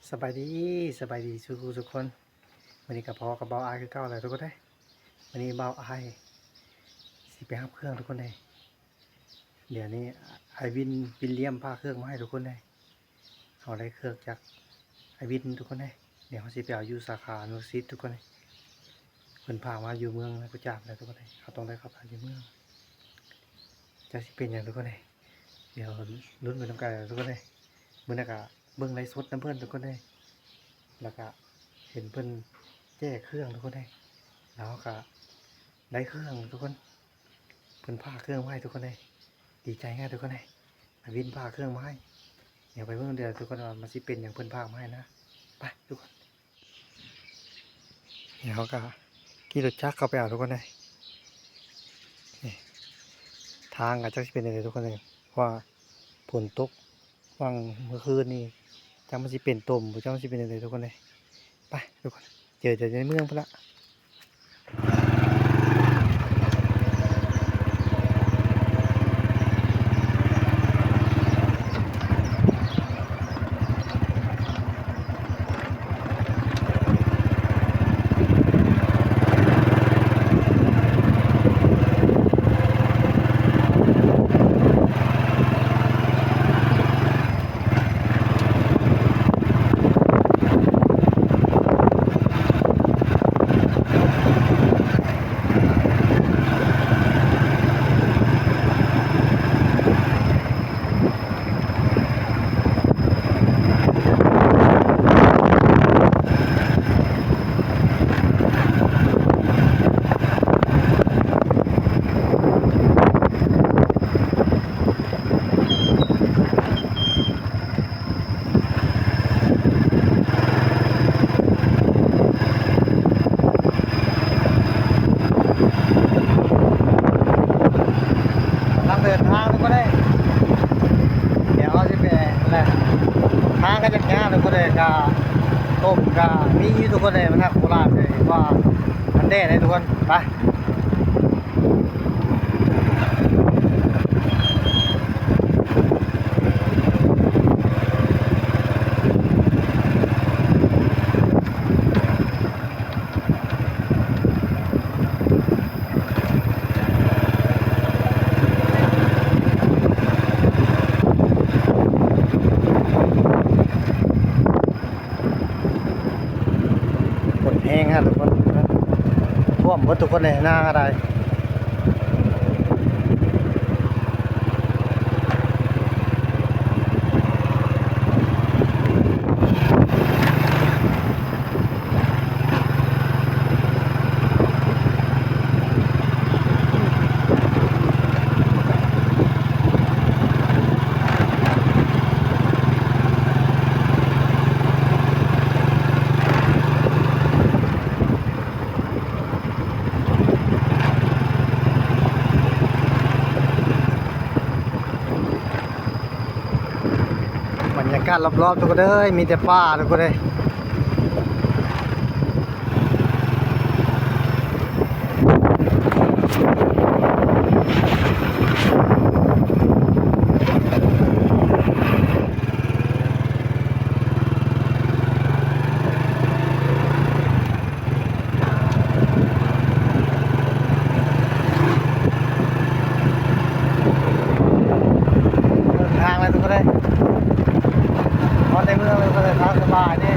ສະບາຍດີ ສະບາຍດີສູ່ຜູ້ສູ່ຄົນ. ມື້ນີ້ກໍພໍ້ກັບບ່າວອ້າຍຄືເກົ່າແລ້ວທຸກຄົນເອີຍ. ມື້ນີ້ບ່າວອ້າຍຊິໄປຮັບເຄື່ອງທຸກຄົນເອີຍ. ດຽວນີ້ອ້າຍວິນ ວິນລຽມພາເຄື່ອງມາໃຫ້ທຸກຄົນເອີຍ. ເຮົາໄດ້ເຄື່ອງຈາກອ້າຍວິນທຸກຄົນເອີຍ. ດຽວເຮົາຊິໄປເອົາຢູ່ສາຂາອະນຸສະສິດທຸກຄົນເອີຍ. ເພິ່ນພາມາຢູ່ເມືອງນາກູຈາມແລ້ວທຸກຄົນເອີຍ. ເຮົາຕ້ອງໄດ້ເຂົ້າໄປຢູ່ເມືອງ. ຈັກຊິເປັນຫຍັງທຸກຄົນເອີຍ. ດຽວລຸ້ນໄປນຳກັນທຸກຄົນເອີຍ. ມື້ນັ້ນກະເບິ່ງໄລຟ໌ສົດນຳເພິ່ນທຸກຄົນເອີຍ. ແລ້ວກະເຫັນເພິ່ນແຈກເຄື່ອງທຸກຄົນເອີຍ. ແລ້ວເຮົາກະໄດ້ເຄື່ອງທຸກຄົນ. ເພິ່ນພາເຄື່ອງມາໃຫ້ທຸກຄົນເອີຍ. ດີໃຈແຮງທຸກຄົນເອີຍ. ອ້າຍວິນພາເຄື່ອງມາໃຫ້. ດຽວໄປເບິ່ງເດີທຸກຄົນວ່າມັນຊິເປັນຫຍັງເພິ່ນພາມາໃຫ້ນະ. ໄປທຸກຄົນ. ນີ້ເຮົາກະຂີ່ລົດຈັກເຂົ້າໄປເອົາທຸກຄົນເອີຍ. ນີ້ ທາງກະຈັກຊິເປັນຈັ່ງໃດທຸກຄົນເອີຍ. ເພາະວ່າຝົນຕົກຫວ່າງມື້ຄືນນີ້ ຈັກມັນຊິເປັນຕົມບໍ່ ຈັກມັນຊິເປັນຈັ່ງໃດທຸກຄົນເອີຍ. ໄປທຸກຄົນ ເຈີກັນໃນເມືອງພຸ້ນລະ. ກຳລັງເດີນທາງທຸກຄົນເອີຍ. ດຽວເຮົາຊິໄປແຫຼະ ທາງກໍຍາກໆທຸກຄົນເອີຍ. ກະຕົມກະມີຢູ່ທຸກຄົນເອີຍ. ມັນຫາກໂຄລາດເລີຍ ເພາະວ່າມັນແດດເດ້ທຸກຄົນ. ໄປ ຝົນແຮງຮະທຸກຄົນ ຖ້ວມເບິດທຸກຄົນເລີຍ ນາກໍໄດ້. ບັນຍາກາດລອບໆທຸກຄົນເອີຍ ມີແຕ່ປ່າທຸກຄົນເອີຍ. ເດີນທາງແລ້ວທຸກຄົນເອີຍ ຮອດໃນເມືອງແລ້ວທຸກຄົນເອີຍ. ທາງສະບາຍເດ້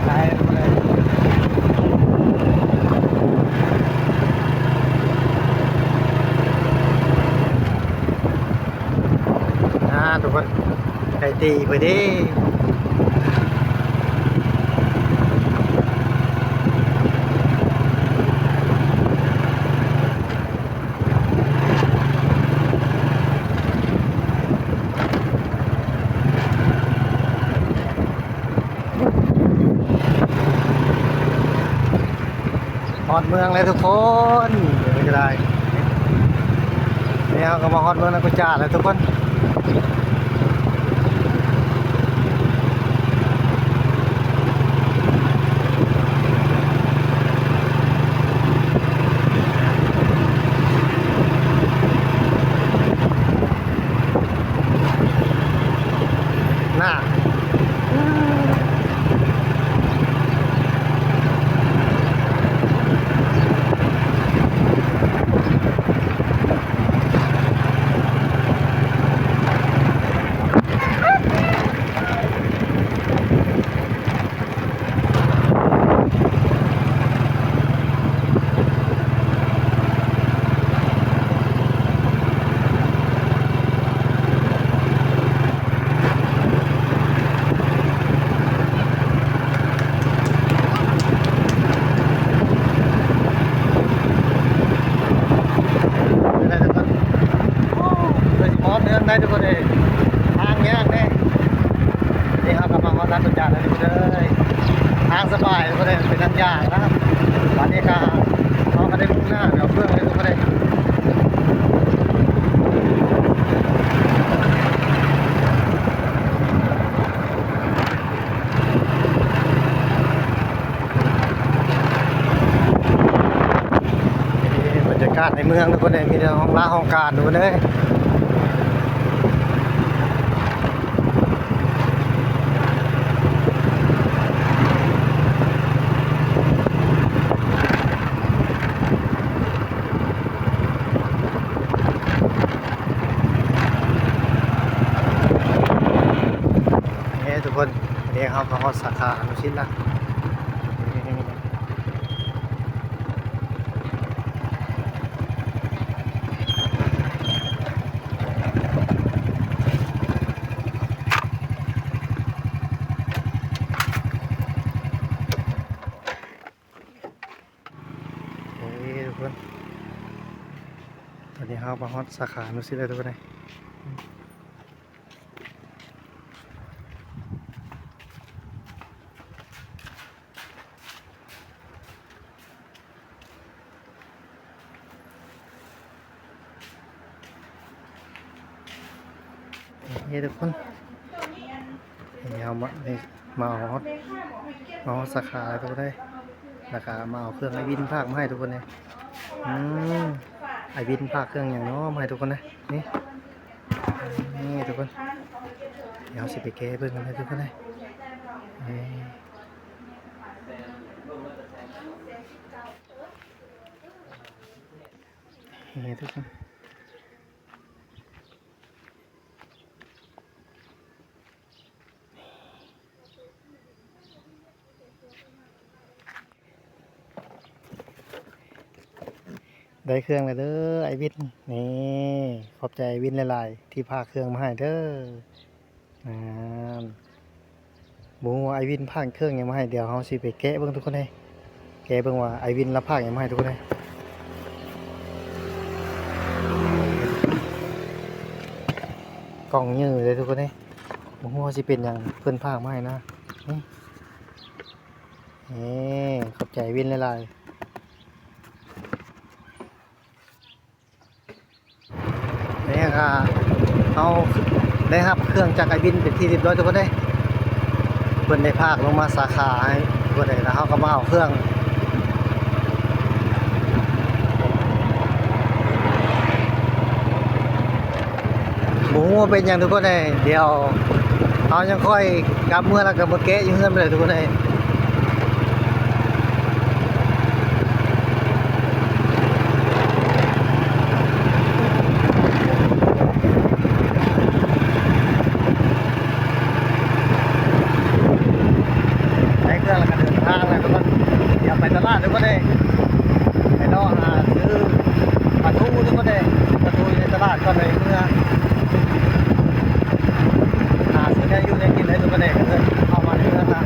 ໄກທຸກຄົນເອີຍ. ອ່າ ທຸກຄົນ ໄກຕີໄປເດ້. ຮອດເມືອງແລ້ວທຸກຄົນ ນີ້ກໍໄດ້ ນີ້ເຮົາກໍມາຮອດເມືອງນາກູຈາແລ້ວທຸກຄົນ. ເ ໄດ້ທຸກຄົນເອີຍ ທາງຍາກເດ້. ນີ້ເຮົາກໍມາຮອດລາດປະຈາງແລ້ວທຸກຄົນເອີຍ ທາງສະບາຍທຸກຄົນເອີຍ ເປັນທາງຍາກນະ. ບາດນີ້ກໍເຮົາກໍໄດ້ມຸ່ງໜ້າໄປເອົາເຄື່ອງເລີຍທຸກຄົນເອີຍ. ນີ້ບັນຍາກາດໃນເມືອງທຸກຄົນເອີຍ ມີແຕ່ຫ້ອງລາຫ້ອງການທຸກຄົນເອີຍ. ນີ້ທຸກຄົນ ນີ້ເຮົາກໍຮອດສາຂາອະນຸສິດລະ. ເອີ ທຸກຄົນ ຕອນນີ້ເຮົາມາຮອດສາຂາອະນຸສິດແລ້ວທຸກຄົນເອີຍ. ເອີ ທຸກຄົນ ນີ້ເຮົາມາ ນີ້ມາຮອດ ມາຮອດສາຂາທຸກຄົນເອີຍ ແລ້ວກໍມາເອົາເຄື່ອງອ້າຍວິນຝາກມາໃຫ້ທຸກຄົນເອີຍ. ອືມ ອ້າຍວິນຝາກເຄື່ອງຫຍັງເນາະມາໃຫ້ທຸກຄົນເອີຍ. ນີ້ ນີ້ທຸກຄົນ ດຽວເຮົາຊິໄປແກະເບິ່ງກັນເດີທຸກຄົນເອີຍ. ນີ້ ນີ້ທຸກຄົນ ໄດ້ເຄື່ອງແລ້ວເດີອ້າຍວິນ. ນີ້ ຂອບໃຈອ້າຍວິນຫຼາຍໆ ທີ່ຝາກເຄື່ອງມາໃຫ້ເດີ. ນັ້ນ ບໍ່ຮູ້ວ່າອ້າຍວິນຝາກເຄື່ອງຫຍັງມາໃຫ້ ດຽວເຮົາຊິໄປແກະເບິ່ງທຸກຄົນເອີຍ. ແກະເບິ່ງວ່າອ້າຍວິນລະຝາກຫຍັງມາໃຫ້ທຸກຄົນເອີຍ. ກ່ອງໃຫຍ່ເລີຍທຸກຄົນເອີຍ ບໍ່ຮູ້ວ່າຊິເປັນຫຍັງເພິ່ນຝາກມາໃຫ້ນະ. ນີ້ ນີ້ ຂອບໃຈອ້າຍວິນຫຼາຍໆ. ນີ້ກໍເຮົາໄດ້ຮັບເຄື່ອງຈາກອ້າຍວິນເປັນທີ່ຮຽບຮ້ອຍທຸກຄົນເດ້. ເພິ່ນໄດ້ຝາກລົງມາສາຂາໃຫ້ທຸກຄົນເດ້ ແລ້ວເຮົາກໍມາເອົາເຄື່ອງ. ບໍ່ຮູ້ວ່າເປັນຫຍັງທຸກຄົນເອີຍ ດຽວເຮົາຍັງຄ່ອຍກັບເມືອ ແລ້ວກໍມາແກະຢູ່ເຮືອນໄປເລີຍທຸກຄົນເອີຍ. ໄດ້ເຄື່ອງແລ້ວກໍເດີນທາງແລ້ວທຸກຄົນ ດຽວໄປຕະຫຼາດທຸກຄົນເອີຍ ໄປເລາະຫາຊື້ປາທູທຸກຄົນເອີຍ ປາທູຢູ່ໃນຕະຫຼາດກ່ອນໄປເມືອ ຫາຊື້ແນວຢູ່ແນວກິນໄດ້ທຸກຄົນເອີຍ ເດີນເຂົ້າມາໃນເມືອງລະ.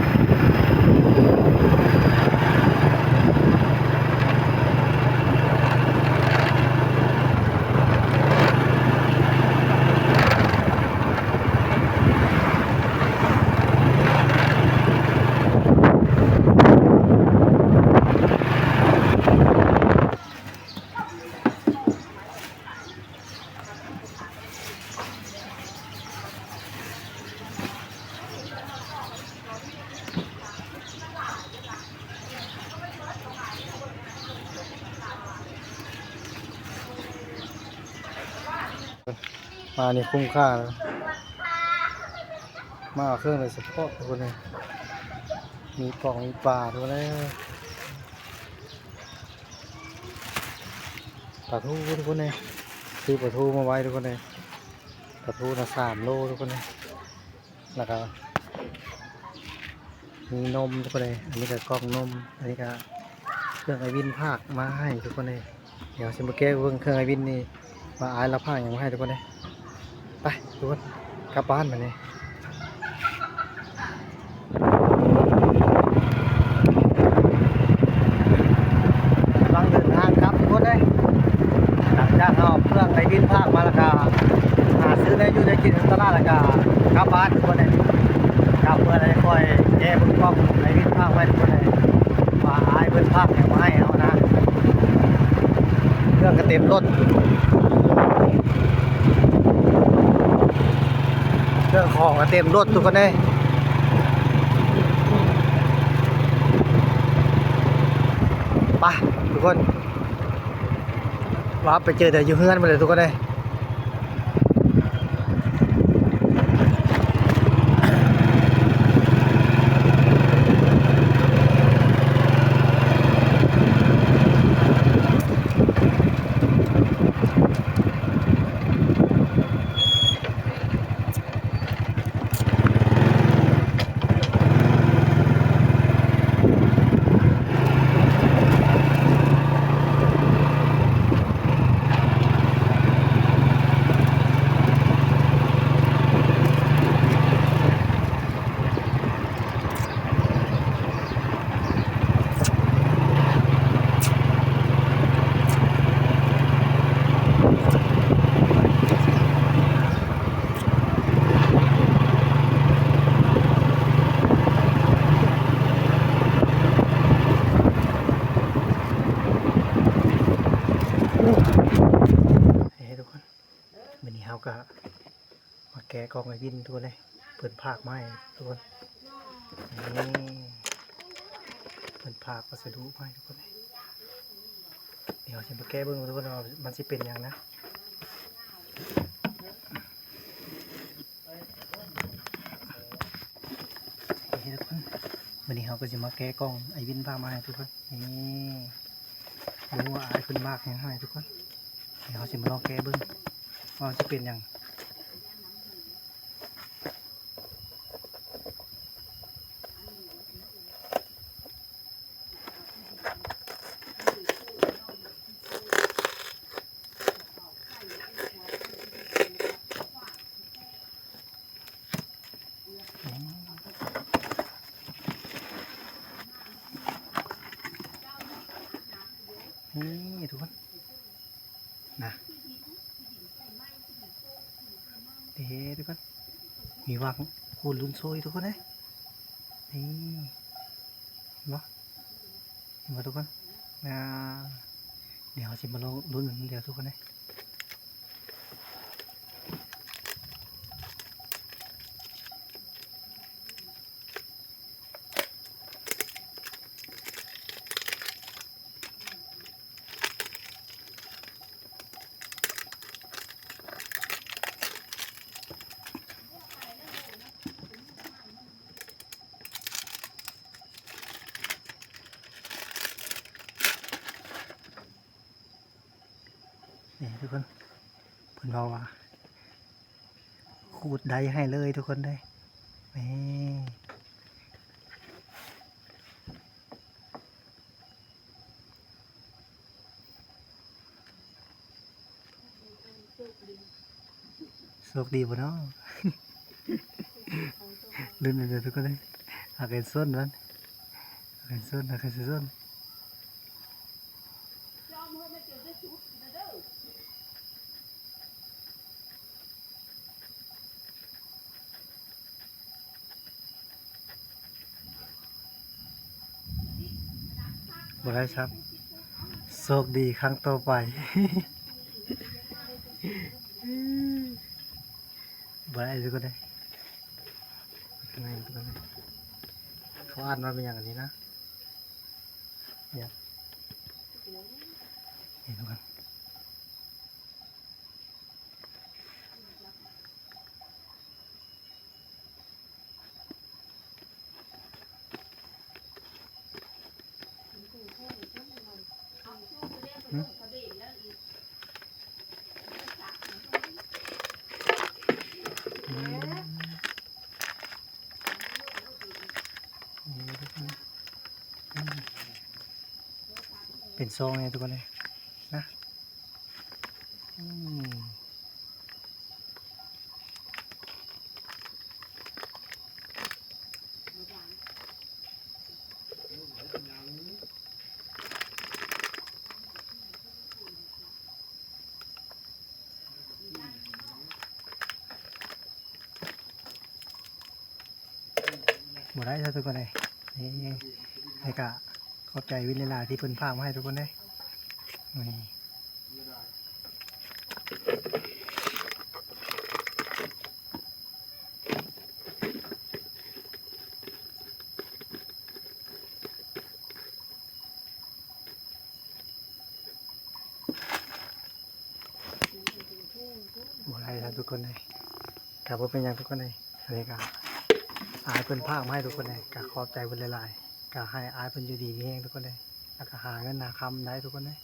ມານີ້ຄຸ້ມຄ່າເລີຍ ມາເອົາເຄື່ອງໂດຍສະເພາະທຸກຄົນເອີຍ ມີປອງມີປາທຸກຄົນເອີຍ. ປາທູທຸກຄົນເອີຍ ຊື້ປາທູມາໄວ້ທຸກຄົນເອີຍ ປາທູນະສາມໂລທຸກຄົນເອີຍ ແລ້ວກໍມີນົມທຸກຄົນເອີຍ ອັນນີ້ກໍກ່ອງນົມ ອັນນີ້ກໍເຄື່ອງອ້າຍວິນຝາກມາໃຫ້ທຸກຄົນເອີຍ. ດຽວຊິມາແກະເບິ່ງເຄື່ອງອ້າຍວິນນີ້ ວ່າອ້າຍລາວຝາກຫຍັງມາໃຫ້ທຸກຄົນເດ້. ໄປທຸກຄົນ ກັບບ້ານບາດນີ້. ກຳລັງເດີນທາງກັບທຸກຄົນເດ້. ຫຼັງຈາກເຮົາເຄື່ອງໄອ້ວິນຝາກມາແລ້ວກະ ຫາເຊ ຊື້ແນວຢູ່ແນວກິນຢູ່ຕະຫຼາດ ແລ້ວກະກັບບ້ານທຸກຄົນເອີຍ. ກັບເມືອແລ້ວຄ່ອຍແກະເບິ່ງກ້ອງໃນວິນພາກໄວ້ທຸກຄົນເອີຍ ວ່າອ້າຍເພິ່ນພາກຫຍັງມາໃຫ້ເຮົານະ. ເຄື່ອງກະເຕັມລົດ ເຄື່ອງຂອງກະເຕັມລົດທຸກຄົນເອີຍ. ໄປທຸກຄົນ ວ່າໄປເຈີແຕ່ຢູ່ເຮືອນພຸ້ນແຫຼະທຸກຄົນເອີຍ. ເອີ ທຸກຄົນ ມື້ນີ້ເຮົາກະມາແກະກ່ອງອ້າຍວິນທຸກຄົນເອີຍ ເພິ່ນພາກມາໃຫ້ທຸກຄົນ. ນີ້ ເພິ່ນພາກພັດສະດຸມາໃຫ້ທຸກຄົນເອີຍ. ດຽວຊິມາແກະເບິ່ງທຸກຄົນວ່າມັນຊິເປັນຫຍັງນະ. ເອີ ທຸກຄົນ ມື້ນີ້ເຮົາກະຊິມາແກະກ່ອງອ້າຍວິນພາກມາໃຫ້ທຸກຄົນ. ນີ້ ບໍ່ຮູ້ວ່າອ້າຍເພິ່ນມາກຫຍັງໃຫ້ທຸກຄົນ. ດຽວເຮົາຊິມາລອງແກະເບິ່ງວ່າມັນຊິເປັນຫຍັງ. ນີ້ທຸກຄົນ ນະ ເດ້ທຸກຄົນ ມີວ່າຄູນລຸ້ນໂຊຍທຸກຄົນເອີຍ. ນີ້ ເຫັນບໍ່ ເຫັນບໍ່ທຸກຄົນ? ອ່າ ດຽວເຮົາຊິມາລອງລຸ້ນນຳດຽວທຸກຄົນເອີຍ. ນີ້ທຸກຄົນ ເພິ່ນເວົ້າວ່າ ຂູດໄດ້ໃຫ້ເລີຍທຸກຄົນເດີ. ນີ້ ໂຊກດີບໍ່ເນາະ? ລຸ້ນເດີທຸກຄົນເດີ ຫາກັນຊົນນັ້ນ ຫາກັນຊົນ ຫາກັນຊິຊົນ. ບໍ່ໄດ້ຊ້ຳ ໂຊກດີຄັ້ງຕໍ່ໄປ. ບໍ່ໄດ້ທຸກຄົນເດີ ຂ້າງໃນທຸກຄົນເດີ ເຂົາອ່ານວ່າແມ່ນຫຍັງອັນນີ້ນະ ເອີ ນີ້ທຸກຄົນ. ເປັນຊອງນີ້ທຸກຄົນເອີຍ ນະ. ອືມ ອ ບໍ່ໄດ້ຊະທຸກຄົນເອີຍ. ນີ້ ນີ້ກະຂອບໃຈວິນຫຼາຍໆ ທີ່ເພິ່ນຝາກມາໃຫ້ທຸກຄົນເດີ. ນີ້ ບໍ່ໄດ້ລະທຸກຄົນເອີຍ. ກະບໍ່ເປັນຫຍັງທຸກຄົນເອີຍ. ອັນນີ້ກະອ້າຍເພິ່ນຝາກມາໃຫ້ທຸກຄົນເອີຍ. ກະຂອບໃຈເພິ່ນຫຼາຍໆ. ກະໃຫ້ອ້າຍເພິ່ນຢູ່ດີມີແຮງທຸກຄົນເອີຍ. ແລ້ວກະຫາເງິນຫາຄຳໄດ້ທຸກຄົນເອີຍ.